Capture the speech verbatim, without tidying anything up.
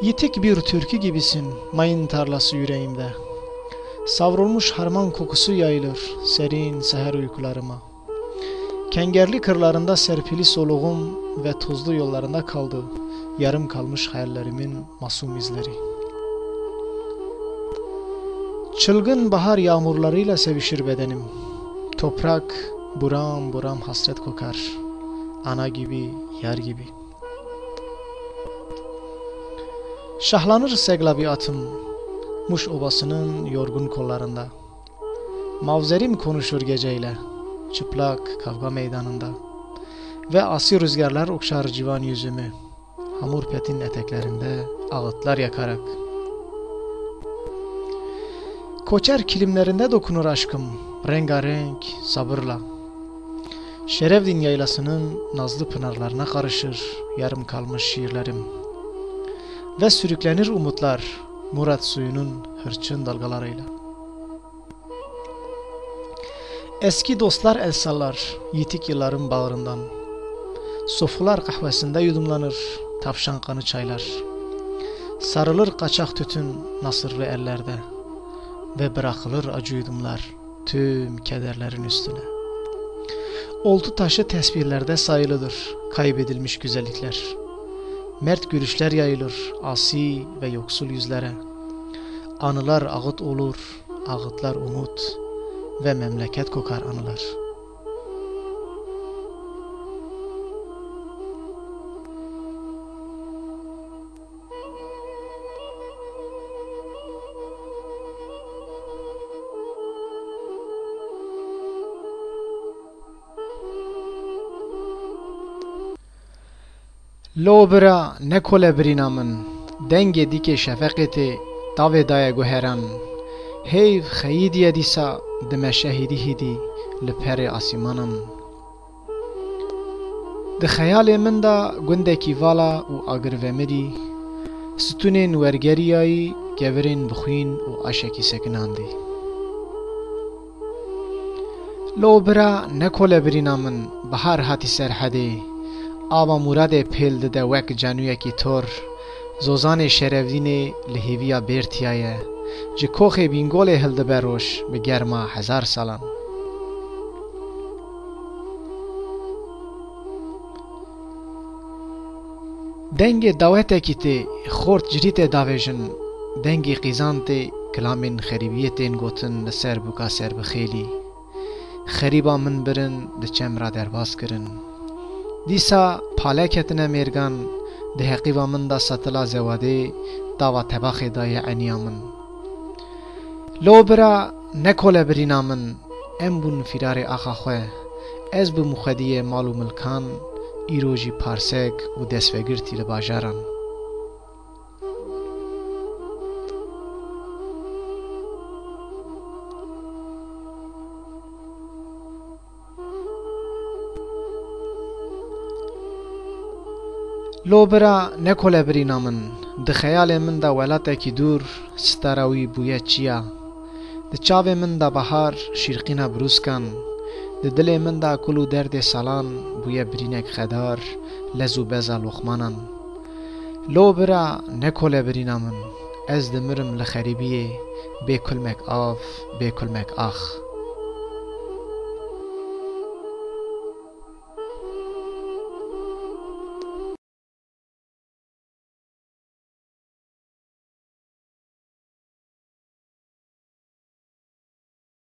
Yitik bir türkü gibisin, mayın tarlası yüreğimde. Savrulmuş harman kokusu yayılır serin seher uykularıma. Kengerli kırlarında serpili soluğum ve tozlu yollarında kaldı yarım kalmış hayallerimin masum izleri. Çılgın bahar yağmurlarıyla sevişir bedenim. Toprak buram buram hasret kokar. Ana gibi, yar gibi. Şahlanır seglabi atım Muş obasının yorgun kollarında. Mavzerim konuşur geceyle, çıplak kavga meydanında. Ve asi rüzgarlar okşar civan yüzümü, hamur petin eteklerinde ağıtlar yakarak. Koçer kilimlerinde dokunur aşkım, rengarenk, sabırla. Şerevdin yaylasının nazlı pınarlarına karışır yarım kalmış şiirlerim. Ve sürüklenir umutlar Murat suyunun hırçın dalgalarıyla. Eski dostlar el sallar yitik yılların bağrından. Sofular kahvesinde yudumlanır tavşan kanı çaylar. Sarılır kaçak tütün nasırlı ellerde ve bırakılır acı yudumlar tüm kederlerin üstüne. Oltu taşı tesbihlerde sayılıdır kaybedilmiş güzellikler. Mert gülüşler yayılır asi ve yoksul yüzlere. Anılar ağıt olur, ağıtlar umut ve memleket kokar anılar. Lo bira, ne kole birîna min, dengê dîkê şefeqê tê, tavê daye guheran. Heyv xeyîdiye dîsa, dimeşe hîdî hîdî li perê asîmanan. Di xeyalê min de gundekî vala û agir vemirî, stûnên wergeriyayî, kevirên bi xwîn û aşekî sekinandî. Lo bira, ne kole birîna min, bihar hatî serhedê. Ava Muradê pêl dide wek canûyekî tor. Zozanê Şerevdînê li hêviya bêr tiyaye. Ji koxê Bîngolê hildibe roj bi germa hezar salan. Dengê dawetekî tê, xort cirî tê davêjin, dengê qîzan tê, kilamên xerîbiyê tên gotin li ser bûka serbixêlî. Xerîba min birin, di çem re derbas kirin. Dîsa pale ketine mêrgan, di heqîva min de setila zewadê, tava tebaxê daye eniya min. Lo bira, ne kole birîna min, em bûn fîrarê axa xwe. Ez bûm xwediyê mal û milkan, îro jî parsek û destvegirt î li bajaran. Lo bira, ne kole birîna min, di xeyalê min de welatekî dûr, sitara wî bûye çiya. Di çavê min de bahar, şîrqîna brûskan, di dilê min de kul û derdê salan bûye birînek xedar, lez û beza loqmanan. Lo bira, ne kole birîna min, ez dimirim li xerîbiyê, bê kulmek av, bê kulmek ax.